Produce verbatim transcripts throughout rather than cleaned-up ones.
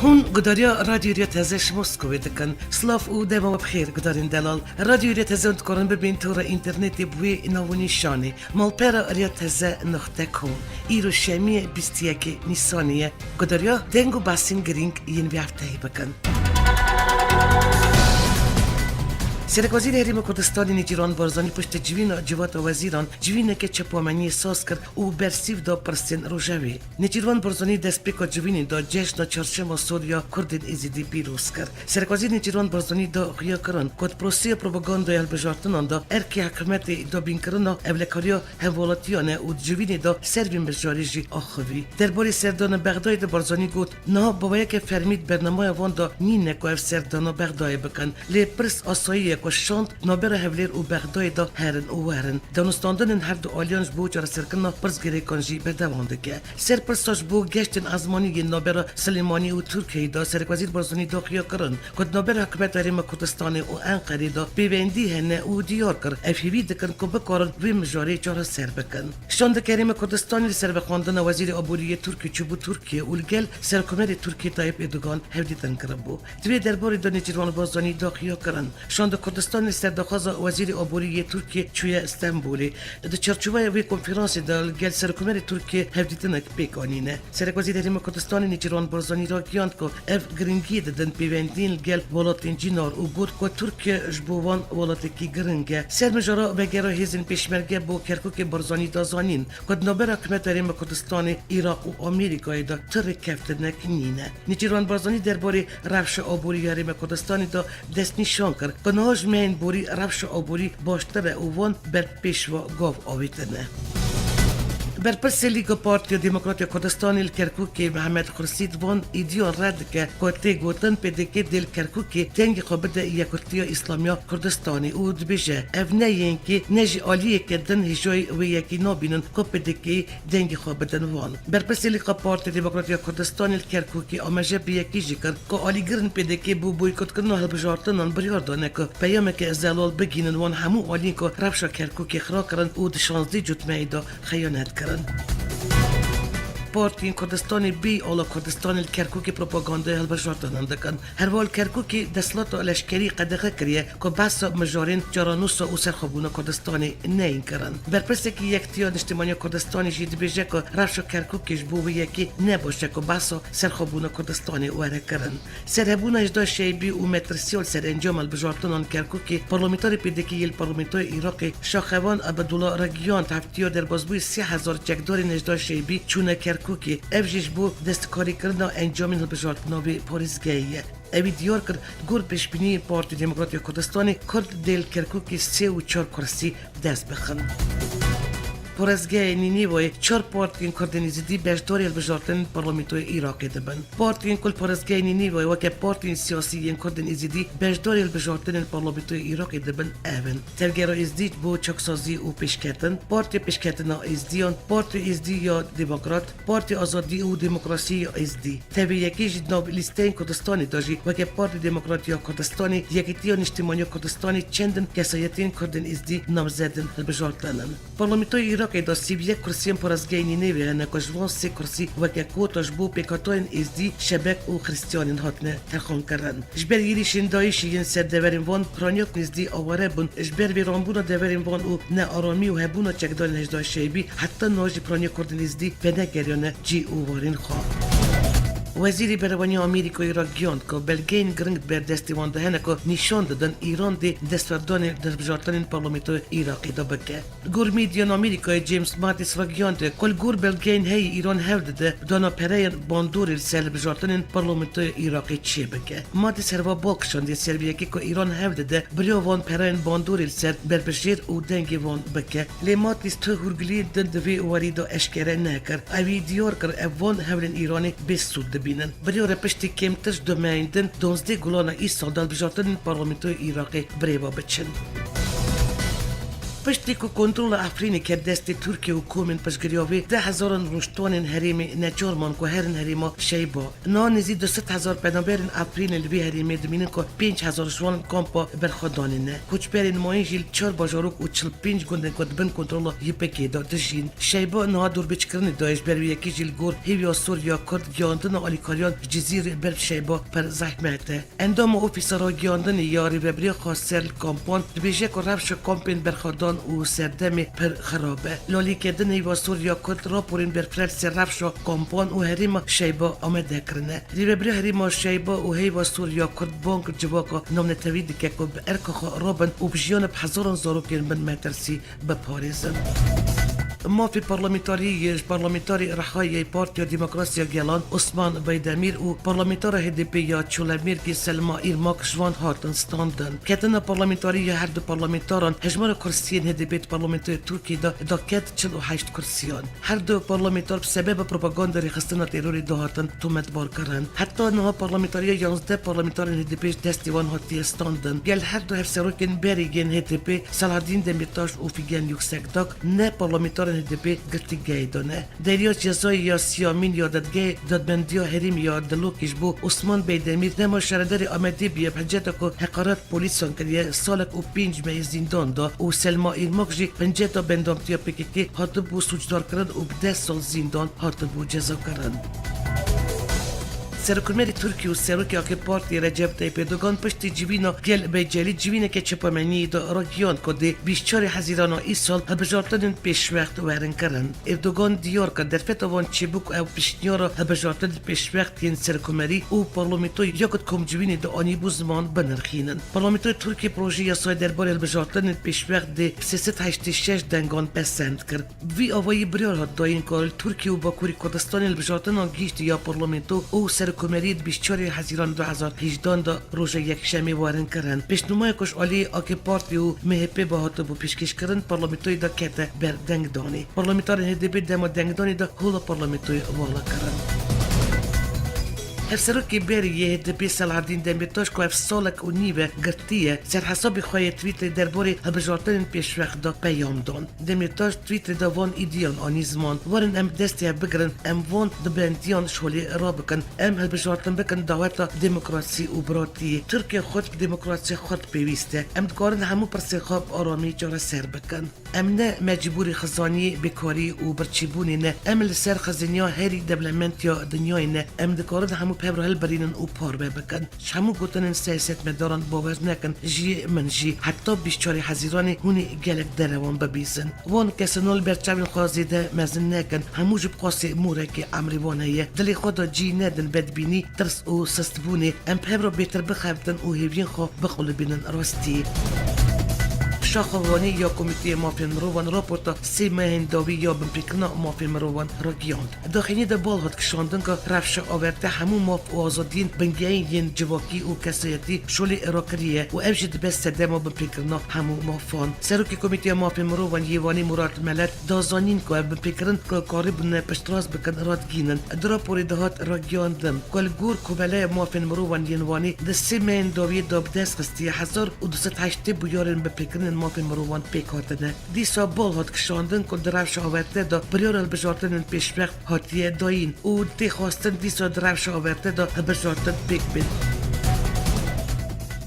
Hûn gudariya Radyo Rêya Teze ji Moskowê dikin. Silav û dema we bi xêr, gudarên delal. Radyo Rêya Teze hûn dikarin bibên tora înternetê bi wê nav û nîşanê: malpera rêya teze nuqte com. Îro şemiyê bîst û yekê Nîsanê ye. Gudariya deng û behsên girîng yên vê hefteyê bikin. Serekwezîrê Herêma Kurdistanê Nêçîrvan Barzanî piştî civîna Civata Wezîran civîneke çapameniyê saz kir û bersîv da pirsên rojevê. Nêçîrvan Barzanî destpêka civînê da cejna Çarşema Sor ya Kurdên Êzidî pîroz kir. Serekwezîr Nêçîrvan Barzanî da xuyakirin ku di proseya propagandaya hilbijartinan de erkê hikûmetê dabînkirina ewlekariya hemwelatiyan e û di civînê de ser vê mijarê jî axivî. Derbarê serdana Bexdayê de Barzanî got, niha baweyeke fermî di bernameya wan de nîne ku ev serdana Bexdayê bikin. Lê pirs asayî ye ku şand navbera Hewlêr û Bexdayê de herin û werin. Danûstandinên her du aliyan ji bo çareserkirina pirsgirêkan jî berdewam dike. Ser pirsa ji bo geştên ezmanî yên navbera Silêmanî û Tirkiyeyê de Serekwezîr Barzanî da xuyakirin ku di navbera Hikûmeta Herêma Kurdistanê û Enqerê de pêwendî hene û diyar kir, ev hêvî dikin ku bikarin vê mijarê çareser bikin. Şandeke Herêma Kurdistanê li ser vexwendina Wezîrê Aborî yê Tirkiyê çûbû Tirkiye û li gel Serokkomarê Tirkiyê Tayyip Erdogan hevdîtin kiribû. Di vê derbarê de Nêçîrvan Barzanî da xuyakirin. Şanda Kurdistanê li ser daxwaza Wezîrê Aborî yê Tirkiyê çûye Stenbolê. Di çarçoveya vê konferansê de li gel Serokkomarê Tirkiyê hevdîtinek pêk anîne. Serekwezîrê Herêma Kurdistanê Nêçîrvan Barzanî ragihand ku ev giringiyê didin pêwendiyên li gel welatên cînar û got ku Tirkiye ji bo wan welatekî giring e. Ser mijara vegera hêzên pêşmerge bo Kerkûkê Barzanî da zanîn ku di navbera Hikûmeta Herêma Kurdistanê, Iraq û Amerîkayê de ti rêkeftinek nîne. Nêçîrvan Barzanî derbarê rewşa aborî ya Herêma Kurdistanê de destnîşan kir ku niha ji mehên borî rewşa aborî baştir e û wan ber pêş ve gav avêtine. Berpirsê Lîga Partiya Demokrat ya Kurdistanê li Kerkûkê Mehmet Xurşîd van îdiyan red dike ku tê gotin P D K dê li Kerkûkê dengê xwe bide Yekîtiya Îslamiya Kurdistanê û dibêje, ev ne yekî ne jî aliyeke din hêjayî wê yekî nabînin ku P D K dengê xwe bidin wan. Berpirsê Lîga Partiya Demokrat ya Kurdistanê li Kerkûkê amaje bi yekî jî kir ku alîgirên P D K bo boykotkirina hilbijartinan biryar dane ku peyameke zelal bigihînin wan hemû aliyên ku rewşa Kerkûkê xira kirin û di şazdeh cotmeyê de xeyanet kirin. Partiyên Kurdistanê bêyî ala Kurdistanê li Kerkûkê propagandaya hilbijartinan dikin. Herwiha li Kerkûkê desthilata leşkerî qedexe kiriye ku behsa mijarên çarenûsa û serxwebûna Kurdistanê neyên kirin. Berpirsekî Yekîtiya Niştimaniya Kurdistanê jî dibêje ku rewşa Kerkûkê ji bo wê yekê ne baş e ku behsa serxwebûna Kurdistanê were kirin. Serhebûna hejdeh Şeybî û metirsiya li ser encama hilbijartinan li Kerkûkê parlamenterê P D K yê li parlamentoya Iraqê Şaxevan Ebedullah ragihand, heftiya derbasbûyî sê hezar çekdarên hejdeh Şeybî çûne Kerkûkê. Ev jî ji bo destkarîkirina encamên hilbijartina vê parêzgehê ye. Ewî diyar kir, gor pêşbîniyên Partiya Demokrat ya Kurdistanê Kurd dê li Kerkûkê sê û çar kursî dest bixin. Parêzgeha Nîneveyê çar partiyên Kurdên Êzidî beşdarî hilbijartinên parlamentoya Iraqê dibin. Partiyên ku li parêzgeha Nîneveyê weke partiyên siyasî yên Kurdên Êzidî beşdarî hilbijartinên parlamentoya Iraqê dibin ev in: Tevgera Êzidî bo Çaksazî û Pêşketin, Partiya Pêşketina Êzidiyan, Partiya Êzidî ya Demokrat, Partiya Azadî û Demokrasî ya Êzidî. Tevî yekê jî di nav lîsteyên Kurdistanê de jî weke Partiya Demokrat ya Kurdistanê, Yekîtiya Niştimanî ya Kurdistanê çendin kesayetiyên Kurdên Êzidî namzedin hilbijartin in. Parlamentoya Iraqê de sî û yek kursiyên parêzgehê Nînevê hene ku ji van sê kursî weke kota ji bo pêkhatayên Êzidî, Şebek û Xristiyanên hatine terxankirin. Ji ber êrîşên DAIŞ'ê yên ser deverên van piraniya Êzidî aware bûn, ji ber vêranbûna deverên van û nearamî û hebûna çekdarên hejdeh Şeybî heta niha jî piraniya Kurdên Êzidî venegeriyane cî û warên xwe. Wezîrê Berevanî ya Amerîkayê ragihand ku belgeyên giring di ber destê wan de hene ku nîşan didin Îran dê destwerdanê di hilbijartinên parlamentoya Iraqê de bike. Gor medyan Amerîkayê James Mattis ragihandiye ku li gor belgeyên heyî Îran hewl dide dana pereyên bandorê li ser hilbijartinên parlamentoya Iraqê çêbike. Mattis herwiha bal kişandiye ser vê yekê ku Îran hewl dide bi riya van pereyên bandorê li ser berbijêr û dengê van bike. Lê Mattis tu hûrgiliyên din di vê warî de eşkere nekir. Ewî diyar kir, ev van hewlên Îranê bê sûd dibînin. Bi riya re piştî kêmtir ji du mehên din, duwazdeh gulana îsal de hilbijartinên parlamentoya Iraqê birêve biçin. Piştî ku kontrola Efrînê ket destê Tirkiye û komên piştgiriya wê, deh hezaran rûniştvanên herêmê neçar man ku herin herêma Şeyba. Niha nêzî du sed hezar penaberên Efrînê li vê herêmê dimînin ku pênc hezar ji wan li kampa berxwedanê ne. Koçberên mayîn jî li çar bajarok û çil pênc gundên ku di bin kontrola Y P G'ê de dijîn. Şeyba niha dorbêçkirinê de ye, ji ber wê yekê jî li gor hêviya Sûriya Kurd gihiyandina alîkariyan ji Cizîrê ber Şeyba pir zehmet e. Endama Ofîsa Ragihandinê ya Rêveberiya Xweser li Kampan dibêje ku rewşa kampên berxwedan û serdemê pir xirab e. Li alîkê din Heyva Sûriya Kurd raporên berfireh li ser rewşa kampan û herêma Şeyba amade kirine. Rêveberiya Herêma Şeyba û Heyva Sûriya Kurd bang li civaka navnetewî dike ku bi erka xwe rabin û bi jiyana bi hezaran zarokên bin metirsî biparêzin. Mafê parlamentarî yê ji parlamentarê Rihayê Partiya Demokrasiya Gelan Osman Beydemîr û parlamentara H D P ya Çolemêrgê Selma Îrmak ji wan hatin standin. Ketina parlamentarî ya her du parlamentaran hejmara kursiyên H D P di parlamentoya Tirkiyê de daket çil û heşt kursiyan. Her du parlamentar bi sebeba propaganda rêxistina terorê dihatin tometbar kirin. Heta niha parlamentariya yanzdeh parlamentarên H D P ji destê wan hatiye standin. Gel her du hevserokên berê yên H D P, Selahaddin Demirtaş û Figen Yüksekdag, ne parlamentarên H D P girtîgehê de ne. Derya cezayê ya siyamîn ya Dadgehê Dadmendiya Herêmê ya Dilokê ji bo Osman Beydemîr dema şaredarê Amedê bûye bi hiceta ku heqaret polîsan kiriye, salek û pênc mehê zîndan da û Selma Îrmak jî bi hiceta bendamtiya P K K hatibû sûcdarkirin û bi deh sal zîndan hatibû cezakirin. Serokomerê Tirkî û Serokê A K Partiyê Recep Tayyip Erdogan piştî civîna Gel Becelî civîneke çapameniyê de ragihand ku dê bîst çarê Hezîrana îsal hilbijartinên pêşwext werin kirin. Erdogan diyar kir, derfeta van çêbû ku ew piştniyara hilbijartinên pêşwext yên Serokomerî û Parlamentoyê ya ku di komcivînê de anîbû ziman binirxînin. Parlamentoya Tirkiyê projeyê yasayê derbarê hilbijartinên pêşwext dê bi sê sed heştê şeş dengan pesend kir. Bi vî awayî biryar hat dayîn ku li Tirkiye û Bakurê Kurdistanê hilbijartina giştî ya parlamento û serokkomeriyê di bîst çarê Hezîran du hezar hejdan de roja Yekşemê werin kirin. Pêşnûmaya ku ji alî A K Partî û M H P ve hatibû pêşkêşkirin, parlamentoyê de kete ber dengdanê. Parlamentarên H D P dema dengdanê de hola parlamentoyê vala kirin. Hevserokê berê yê H D P Selahaddin Demirtaş ku ev salek û nîv e girtî ye, ser hesabê xwe yê Twitterê derbarê hilbijartinên pêşwext de peyam dan. Demirtaş Twitterê de van îdiyan anî ziman: Werin em destê hev bigirin, em van di bendiyan ji holê rabikin, em hilbijartin bikin daweta demokrasî û biratiyê. Tirkiye xurt bi demokrasiyê xurt pêwîst e. Em dikarin hemû pirsên xwe bi aramî çareser bikin. Em ne mecbûrî xizaniyê, bêkarî û birçîbûnê ne. Em li ser xiziniya herî dewlemend ya dinyayê ne. Em dikarin hemû bi hev re hilbirînin û parve bikin. Ji hemû gotinên siyasetmedaran bawer nekin, ji yê min jî. Heta bîst çarê Hezîranê hûn ê gelek derewan bibîzin. Wan kesana li ber çavên xwe zêde mezin nekin. Hemû ji bi qasê morekê emrê wan heye. Dilê xwe de cî nedin bedbînî, tirs û sistbûnê. Em bi hev re bêtir bixebitin û hêviyên xwe biqulibînin rastî. Şaxa Wanê ya Komîteyê Mafên Mirovan raporta sê mehên dawî ya binpêkirina mafên mirovan ragihand. Daxuyaniyê de bal hat kişandin ku rewşa awarte hemû maf û azadiyên bingehîn yên civakî û kesayetî şolê rakiriye û ev jî dibe sedema binpêkirina hemû mafan. Serokê Komîteya Mafên Mirovan yê Wanê Murat Melet da zanîn ku ev binpêkirin ku karibûne piştrast bikin, radgînin. Di raporê de hat ragihandin ku li gor Komeleya Mafên Mirovan yên Wanê di sê mehên dawiyê de bi dest xistiye hezar û du sed heştê bûyarên binpêkirinên mafên mirovan pêk hatine. Dîsa bal hat kişandin ku di rewşa awarte de biryara hilbijartinên pêşwext hatiye dayîn û tê xwestin dîsa di rewşa awarte de hilbijartin pêk bên.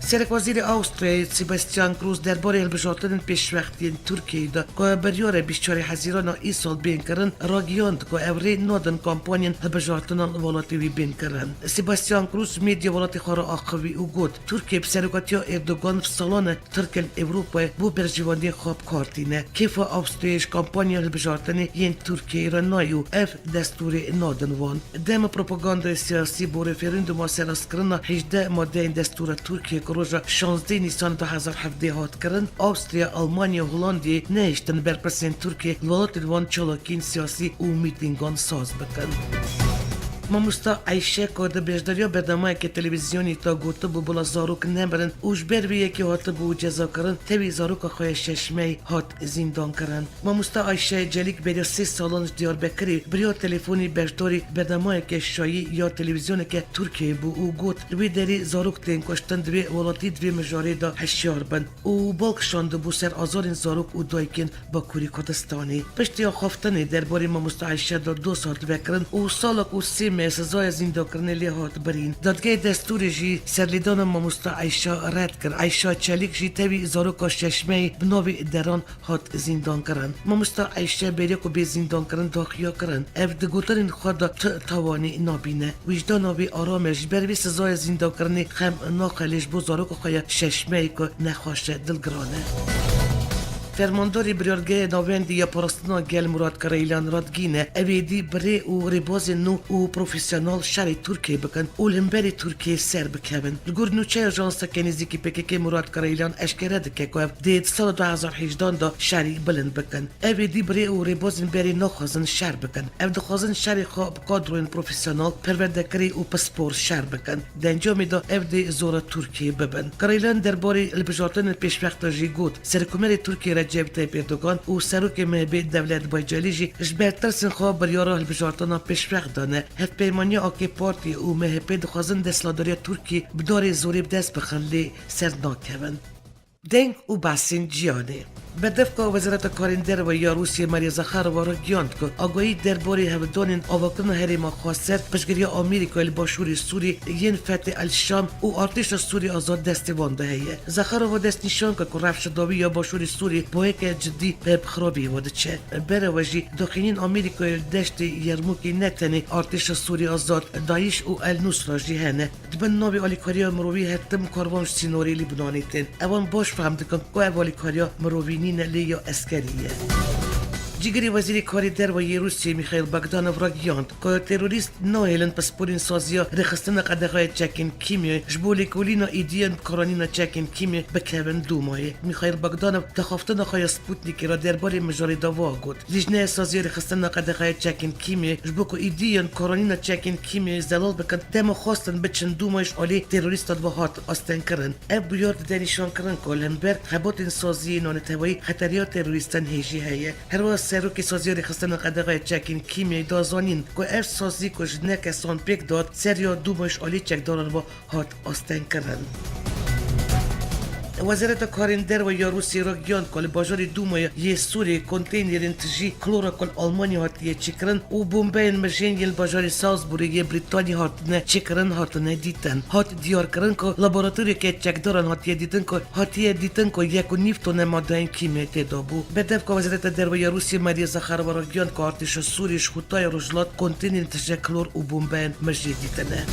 Serekwezîrê Awistriyayê Sebastian Kurz derbarê hilbijartinên pêşwext yên Tirkiyeyê de ku biryar e bîst çarê Hezîrana îsal bên kirin, ragihand ku ew rê nadin kampanyên hilbijartinan welatê wî bên kirin. Sebastian Kurz medya welatê xwe re axivî û got, Tirkiye bi serokatiya Erdogan bi salan e Tirk li Ewropayê bo berjewendiyên xwe bi kar tîne. Kêfa Awistriyayê ji kampanya hilbijartinê yên Tirkiyeyê re nayê û ev destûrê nadin wan. Dema propagandayê siyasî bo referanduma serastkirina hejdeh madeyên destûra Tirkiyê ku roja şazdeh Nîsan du hezar hevdeh hat kirin, Awstriya, Almanya, Holandiyê nehiştin berpirsên Tirkiyê li welatên wan çalakiyên siyasî û mîtîngan saz bikin. Mamosta Eyşe ku di beşdariya bernamayeke televîzyonî de gotibû bila zarok nemirin û ji ber vê yekê hatibû cezakirin, tevî zaroka xwe ya şeş mehî hat zîndankirin. Mamosta Eyşe Celîk beriya sê salan ji Diyarbekirê bi riya telefonî beşdarî bernamayeke şayî ya televîzyoneke Tirkiyeyê bû û got, li wê derê zarok tên kuştin, di vê welatî, di vê mijarê de hişyar bin û bal kişandibû ser azarên zarok û dayikên Bakurê Kurdistanê. Piştî axaftinê derbarê Mamosta Eyşe de dos hat vekirin û salek û sê meh sezaya zîndakirinê lê hat birîn. Dadgehê destûrê jî serlêdana Mamosta Eyşe red kir. Eyşe Çelîk jî tevî zaroka şeş mehî bi navê Deran hat zîndankirin. Mamosta Eyşe bêriya ku bê zîndankirin daxuya kirin. Ev di gotinên xwe de tu tawanî nabîne. Wijdana wî aram e, ji ber vê sezaya zîndankirinê xem naxe, lê ji bo zaroka xwe ya şeş mehî ku nexweş e, dilgiran e. Fermandarê Biryargeha Navendî ya Parastina Gel Murat Karaylan re digihîne, ev êdî bi rê û rêbazên nû û profesyonel şerê Tirkiyê bikin û li hemberî Tirkiyê ser bikevin. Li gor nûçeya ajanseke nêzîkî P K K Murat Karaylan eşkere dike ku ev dê di sala du hezar hejdan de şerî bilind bikin. Ev êdî bi rê û rêbazên berê naxwazin şer bikin. Ev dixwazin şerê xwe bi kadroyên profesyonel, perwerdekirî û pispor şer bikin. Di encamê de ev dê zora Tirkiyê bibin. Karaylan derbarê hilbijartinên pêşwext de jî got, Serokkomarê Tirkiyê Recep Tayyip Erdogan û Serokê M H P Devlet Bahçeli jî ji ber tirsên xwe biryara hilbijartina pêşwext dane. Hevpeymaniya A K Partî û M H P dixwazin desthilatdariya Tirkiyê bi darê zorê bi dest bixin, lê ser nakevin. Deng û behsên cîhanê. Berdevka Wezareta Karên Derve ya Rûsiyê Maria Zakharova ragihand ku agahî derbarê hevdanên avakirina herêma xweser piştgiriya Amerîkayê li başûrê Sûriyê yên Fetê El Şam û artêşa Sûriyê Azad destê wan de heye. Zakharova destnîşan kir ku rewşa dawî ya başûrê Sûriyê bi weke cidî bi xirabiyê ve diçe. Bereve jî daxînîn Amerîkayê li deştê Yermûkê ne tenê artêşa Sûriyê Azad, DAIŞ û El Nusra jî hene. Di bin navê alîkariya mirovî her tim karvan ji sînorê Lîbnanê tên. Ewan baş fehm dikin ku ev alîkariya mirovî nîne, lê ya eskerî ye. Cîgirê Wezîrê Karê Derve yê Rûsiyê Mîxaîl Bagdanov ragihand ku terorîst nahêlin pisporên saziya rêxistina qedexeya çekên kîmyayê ji bo lêkolîna êdiyên bi karanîna çekên kîmyayê bikevin Dûmayê. Mîxaîl Bagdanov di axaftina xwe ya Sputnikê re derbarê mijarê de wiha got, Lîjneya Saziya Rêxistina Qedexeya Çekên Kîmyayê ji bo ku êdiyên karanîna çekên kîmyayê zelal bikin, dema xwestin biçin Dûmayê ji alî terorîstan ve hat astengkirin. Ev bûyer dide nîşankirin ku li hember xebatên saziyê naneteweyî xeteriya terorîstan hêjî heye. Her wiha Serokê Saziya Rêxistina Qedexeya Çekên Kîmyayê da zanîn ku ev sazî ku ji ne kesan pêk dihat, ser ya Dûmayê ji alî çekdaran ve hat astengkirin. Wezareta Karên Derve ya Rûsiyê ragihand ku li bajarê Dûmayê yê Sûriyê konteynerên tijî klora ku li Almanya hatiye çêkirin û bombeyên mijên yên li bajarê Salzburgê yê Brîtanyê hatine çêkirin, hatine dîtin. Hat diyarkirin ku laboratoriyeke çekdaran hatiye dîtin ku hatiye dîtin ku yek û nîv tone madeyên kîmyayê tê de bû. Berdevka Wezareta Derve ya Rûsiyê Maria Zakharova ragihand ku artêşa Sûriyê ji xûtayê rojhilat konteynerên tije klor û bombeyên mijê dîtine.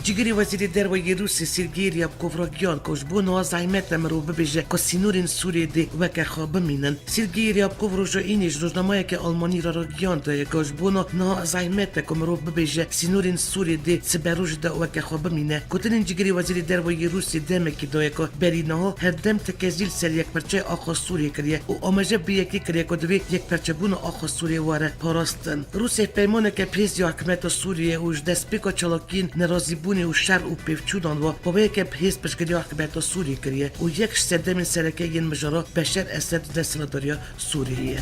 Cîgirê Wezîrê Derve yê Rûsî Sergey Ryabkov ragihand ku ji bo niha zehmet e mirov bibêje ku sînorên Sûriyê dê weke xwe bimînin. Sergey Ryabkov roja Înê ji rojnamayeke Almanî re ragihandiye ku ji bo niha zehmet e ku mirov bibêje sînorên Sûriyê dê siberojê de weke xwe bimîne. Gotinên cîgirê Wezîrê Derve yê Rûsî demekî daye ku berî niha her dem tekezî li ser yekperçeya axa Sûriyê kiriye û amaje bi yekê kiriye ku divê yekperçebûna axa Sûriyê were parastin. Rûsya peymaneke bihêz ya hikûmeta Sûriyê û ji destpêka çalakiyên nerazîbûnê û şer û pêvçûnan ve baveyeke bihêz piştgiriya hikûmeta Sûriyê kiriye û yek ji sedemên sereke yên mijara Beşer Esed desthilatdariya Sûriyê ye.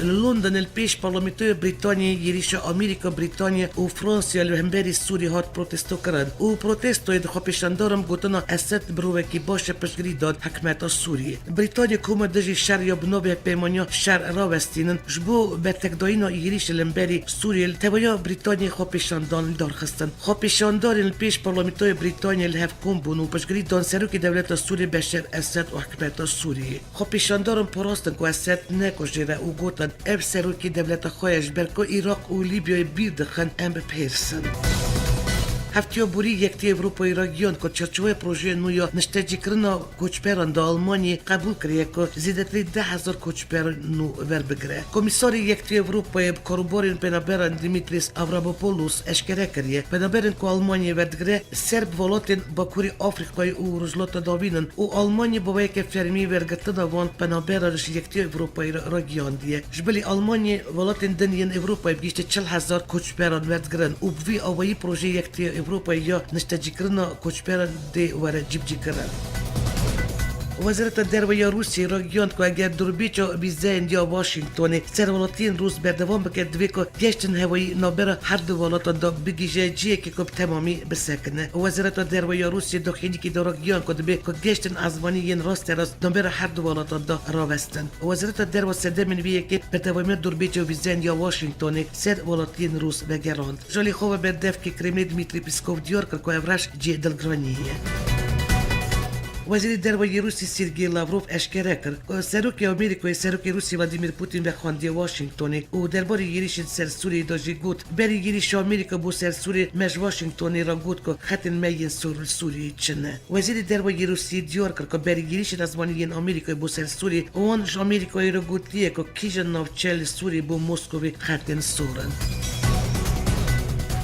Li Londonê li pêş Parlamentoya Brîtanyayê êrîşa Amerîka, Brîtanya û Fransiya li hemberî Sûriyê hat protestokirin û protestoyê di xwepêşandaran gotina Esed mirovekî baş e piştgirî dan hikûmeta Sûriyê. Brîtanya koma dijî şer ya bi navê Hevpeymaniya Şer rawestînin ji bo bertekdayîna êrîşê li hemberî Sûriyê li tevahiya Brîtanyayê xwepêşandan li dar xistin. Xwepêşandarên li pêş Parlamentoya Brîtanyayê li hev kom bûn û piştgirî dan serokê dewleta Sûriyê Beşer Esed û hikûmeta Sûriyê. Xwepêşandaran parastin ku Esed nekujêre û gotin, ev serokê dewleta xwe ye, ji ber ku Iraq û Lîbyayê bîr dixin, em bi pêrs in. Heftiya borî Yekîtiya Ewropayê ragihand ku çarçoveya projeyê nû ya niştecîkirina koçberan di Almanyayê qebûl kiriye ku zêdetirî deh hezar koçber nû werbigire. Komîsarê Yekîtiya Ewropayê bi karûbarên penaberan Dimitris Avramopoulos eşkere kiriye, penaberên ku Almanya werdigire ser bi welatên Bakurê Afrîkayê û Rojhilata Navîn in û Almanya bi weyeke fermî wergirtina van penaberan ji Yekîtiya Ewropayê re ragihandiye. Ji bilî Almanyê, welatên din yên Ewropayê bi giştî çil hezar koçberan werdigirin û bi vî awayî projeyê Yekîtiya Ewropayê ya niştecîkirina koçberan dê were cîbicîkirin. Wezareta Derve ya Rûsiyê ragihand ku eger durbîça vîzeyên ya Washingtonê ser welatiyên Rûs berdewam bike, divê ku geştên hewayî navbera her du welatan de bigihîje cihekê ku bi temamî bisekine. Wezareta Derve ya Rûsiyê daxuyaniyekê de ragihand ku dibê ku geştên ezmanî yên rasterast navbera her du welatan de rawestin. Wezareta Derve sedemên vê yekê berdewamiya durbîça vîzeyên ya Washingtonê ser welatiyên Rûs vegerand. Ji alî xwe ve berdevkê Kremlê Dmitry Peskov diyar kir ku ev rewş cihê dilgiraniyê ye. Wezîrê Derve yê Rûsî Sergey Lavrov eşkere kir ku Serokê Amerîkayê Serokê Rûsî Vladimir Putin vexwandiye Washingtonê û derbarê êrîşên ser Sûriyeyê de jî got, berî êrîşa Amerîka bo ser Sûriyê me ji Washingtonê re got ku xetên me yên sor li Sûriyeyê çi ne. Wezîrê Derve yê Rûsiyê diyar kir ku berî êrîşên ezmanî yên Amerîkayê bo ser Sûriyê, wan ji Amerîkayê re gotiye ku kîjan navçe li Sûriyê bo Moskovê xetên sor in.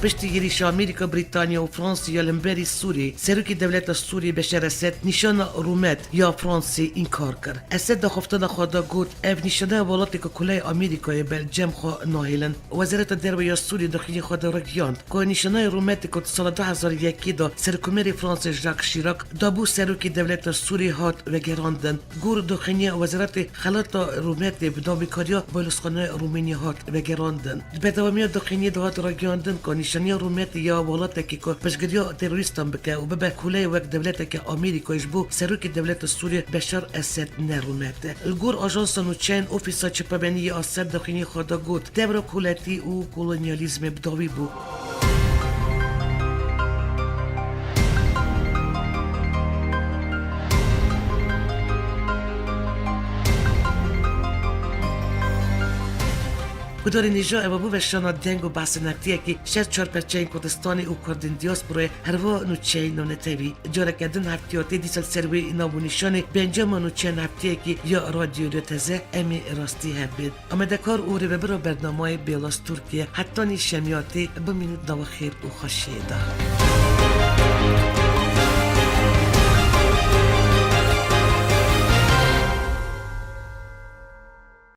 Piştî êrîşa Amerîka, Brîtanya û Fransî ya li hemberî Sûriyê, serokê dewleta Sûriyê Beşar Esed nîşana rûmet ya Fransî înkar kir. Esed di axaftina xwe de got, ev nîşaneya welatê ku kuleyê Amerîkayê be li cem xwe nahêlin. Wezareta Derve ya Sûriyê di xwînê xwe de ragihand ku nîşaneyê rûmetê ku di sala du hezar û yekê de Serokkomarê Fransê Jacques Chirac dabû serokê dewleta Sûriyê hat vegerandin. Gor daxuyaniya Wezaretê Xelata Rûmetê bi dawîkariya Balozxaneya Rûmenî hat vegerandin. Di berdewamiya daxuyaniyê de hat ragihandin ku nîşaniya rûmetê ya welatekî ku piştgiriya terorîstan bike û bibe kûleyê wek dewleteke Amerîkayê ji bo serokê dewleta Sûriyê Beşar Esed ne rûmet e. Li gor ajansa nûçeyên Ofîsa Çapemeniyê ya Esed daxuyaniyê xwe de got, devra koletî û kolonyalîzmê bi dawî bû. Guhdarên hêja, eva bû veşana deng û behsên heftiyekî ji çar perçeyên Kurdistanê û Kurdên diasporayê, herwiha nûçeyên navnetewî. Careke din heftiya tê dîsa li ser wê nav û nîşanê bi encama nûçeyên heftiyekî ya Radyo Rêteze, em ê rastî hev bên. Amadekar û rêvebira bernameyê Bêlas Tirkiye, heta nîşaniyatê bimînin di nava xêr û xweşiyê de.